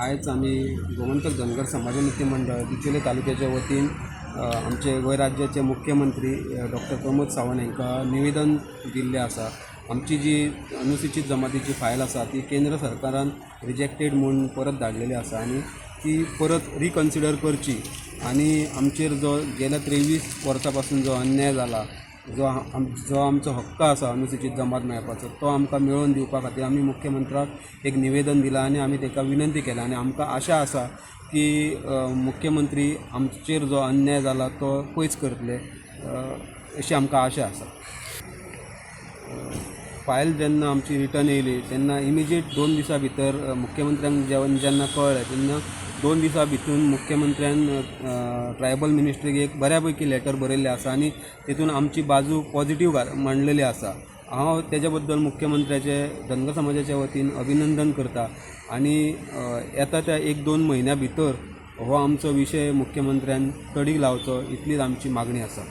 आयज आमी गोमंतक धनगर समाजमुक्ती मंडळ बिचोले तालुक्याच्या वतीन आमचे गोंय राज्याचे मुख्यमंत्री डॉक्टर प्रमोद सावंत हांकां निवेदन दिल्लें आसा. आमची जी अनुसूचित जमातीची फायल आसा ती केंद्र सरकारान रिजेक्टेड म्हूण परत धाडलेली आसा आनी ती परत रिकन्सिडर करची आनी आमचेर जो गेल्या 23 वर्सां पासून जो अन्याय जाला, जो आमचो हक्क आसा अनुसूचित जमात मेळपाचो तो आमकां मेळोवन दिवपा खातीर आमी मुख्यमंत्र्याक एक निवेदन दिलां आनी आमी ताका विनंती केल्या आनी आमकां आशा आसा की मुख्यमंत्री आमचेर जो अन्याय जाला तो पयस करतले अशी आमकां आशा आसा. फायल जेन्ना आमची रिटर्न येयली तेन्ना इमिजिएट 2 दिसां भितर मुख्यमंत्र्यांक जेन्ना कळ्ळें तेन्ना 2 दिसां भितून मुख्यमंत्र्यान ट्रायबल मिनिस्ट्रीक एक बऱ्या पैकी लेटर बरयल्लें आसा आनी तितून आमची बाजू पॉजिटीव मांडलेली आसा. हांव तेज्या बद्दल मुख्यमंत्र्याचे धनगर समाजाच्या वतीन अभिनंदन करता आनी येता त्या 1-2 म्हयन्या भितर हो आमचो विशय मुख्यमंत्र्यान तडीक लावचो इतलीच आमची मागणी आसा.